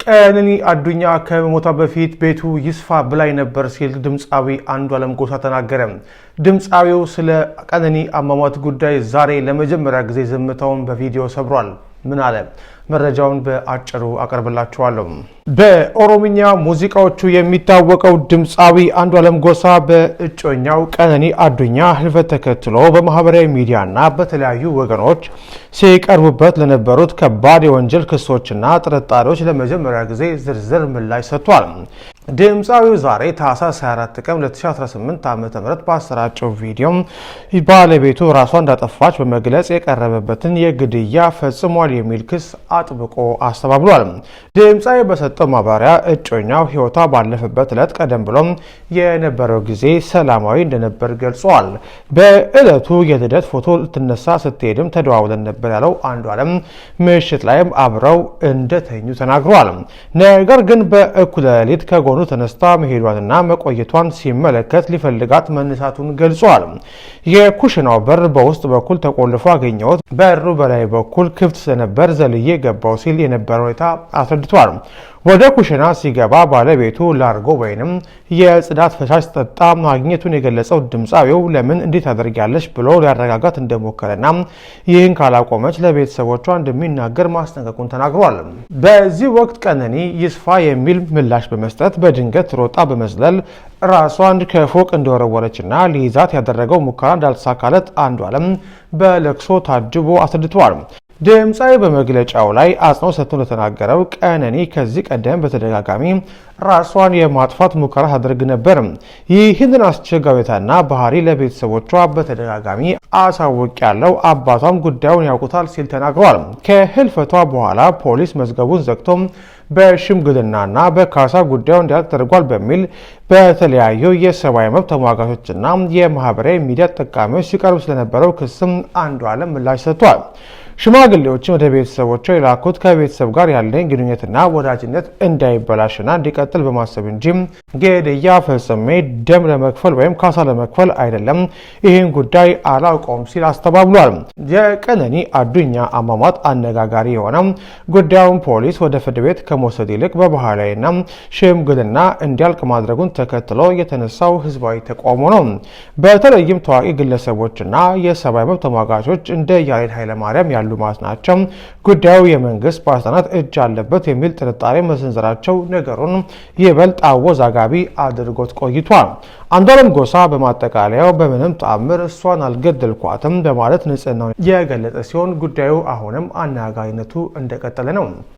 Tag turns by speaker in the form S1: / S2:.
S1: ቀነኒ አዱኛ ከመሞቷ በፊት ቤቱ ይስፋ ብላኝ ነበር ሲል ድምፃዊ አንዱዓለም ጎሳ ተናገረ። ድምፃዊው ስለ ቀነኒ አሟሟት ጉዳይ ዛሬ ለመጀመሪያ ጊዜ ዝምታውን በቪዲዮ ሰብሯል። ምን አለ? መረጃውን በአጭሩ አቀርብላችኋለሁ። በኦሮምኛ ሙዚቃዎቹ የሚታወቀው ድምፃዊ አንዱዓለም ጎሳ በእጮኛው ቀነኒ አዱኛ ህልፈት ተከትሎ በማህበራዊ ሚዲያና በተለያዩ ወገኖች ሲቀርቡበት ለነበሩት ከባድ የወንጀል ክሶችና ጥርጣሬዎች ለመጀመሪያ ጊዜ ዝርዝር ምላሽ ሰጥቷል። ድምፃዊው ዛሬ ታህሳስ 24 ቀን 2018 ዓ.ም ባሰራጨው ቪዲዮ ባለቤቱ ራሷን እንዳጠፋች በመግለጽ የቀረበበትን የግድያ ፈጽሟል የሚል ክስ አጥብቆ አስተባብሏል። ድምፃዊ በሰጠው ማብራሪያ እጮኛው ህይወቷ ባለፈበት ዕለት ቀደም ብሎም የነበረው ጊዜ ሰላማዊ እንደነበር ገልጿል። በዕለቱ የልደት ፎቶ ልትነሳ ስትሄድም ተደዋውለን ነበር ያለው አንዱዓለም ምሽት ላይም አብረው እንደተኙ ተናግሯል። ነገር ግን በእኩለ ሌሊት ከጎኑ ተነስታ መሄዷንና መቆየቷን ሲመለከት ሊፈልጋት መነሳቱን ገልጿል። የኩሽናው በር በውስጥ በኩል ተቆልፎ አገኘሁት፣ በሩ በላይ በኩል ክፍት ስለነበር ዘልዬ ገባው ሲል የነበረው ሁኔታ አስረድቷል። ወደ ኩሽና ሲገባ ባለቤቱ ላርጎ ወይንም የጽዳት ፈሳሽ ጠጣ ማግኘቱን የገለጸው ድምፃዊው ለምን እንዴት ታደርጊያለሽ ብሎ ሊያረጋጋት እንደሞከረና ይህን ካላቆመች ለቤተሰቦቿ እንደሚናገር ማስጠንቀቁን ተናግሯል። በዚህ ወቅት ቀነኒ ይስፋ የሚል ምላሽ በመስጠት በድንገት ሮጣ በመዝለል ራሷን ከፎቅ እንደወረወረችና ሊይዛት ያደረገው ሙከራ እንዳልተሳካለት አንዱዓለም በለቅሶ ታጅቦ አስረድተዋል። ድምፃዊ በመግለጫው ላይ አጽንኦት ሰጥቶ እንደተናገረው ቀነኒ ከዚህ ቀደም በተደጋጋሚ ራሷን የማጥፋት ሙከራ ታደርግ ነበር። ይህንን አስቸጋሪ ሁኔታና ባህሪ ለቤተሰቦቿ በተደጋጋሚ አሳውቂያለሁ፣ አባቷም ጉዳዩን ያውቁታል ሲል ተናግሯል። ከህልፈቷ በኋላ ፖሊስ መዝገቡን ዘግቶ በሽምግልናና በካሳ ጉዳዩ እንዲያልቅ ተደርጓል በሚል በተለያዩ የሰብአዊ መብት ተሟጋቾችና የማህበራዊ ሚዲያ ተጠቃሚዎች ሲቀርብ ስለነበረው ክስም አንዱዓለም ምላሽ ሰጥቷል። ሽማግሌዎችን ወደ ቤተሰቦቿ የላኩት ከቤተሰብ ጋር ያለኝ ግንኙነትና ወዳጅነት እንዳይበላሽና እንዲቀጥል በማሰብ እንጂ ግድያ ፈጽሜ ደም ለመክፈል ወይም ካሳ ለመክፈል አይደለም፣ ይህን ጉዳይ አላውቀውም ሲል አስተባብሏል። የቀነኒ አዱኛ አሟሟት አነጋጋሪ የሆነ ጉዳዩን ፖሊስ ወደ ፍርድ ቤት ከመውሰድ ይልቅ በባህላዊና ሽምግልና እንዲያልቅ ማድረጉን ተከትሎ የተነሳው ህዝባዊ ተቃውሞ ነው። በተለይም ታዋቂ ግለሰቦችና የሰብአዊ መብት ተሟጋቾች እንደ ያሬድ ኃይለማርያም ያሉ ማለት ናቸው ጉዳዩ የመንግስት ባለስልጣናት እጅ አለበት የሚል ጥርጣሬ መሰንዘራቸው ነገሩን ይበልጥ አወዛጋቢ አድርጎት ቆይቷል። አንዱዓለም ጎሳ በማጠቃለያው በምንም ተአምር እሷን አልገደልኳትም በማለት ንጽህናውን የገለጸ ሲሆን ጉዳዩ አሁንም አነጋጋሪነቱ እንደቀጠለ ነው።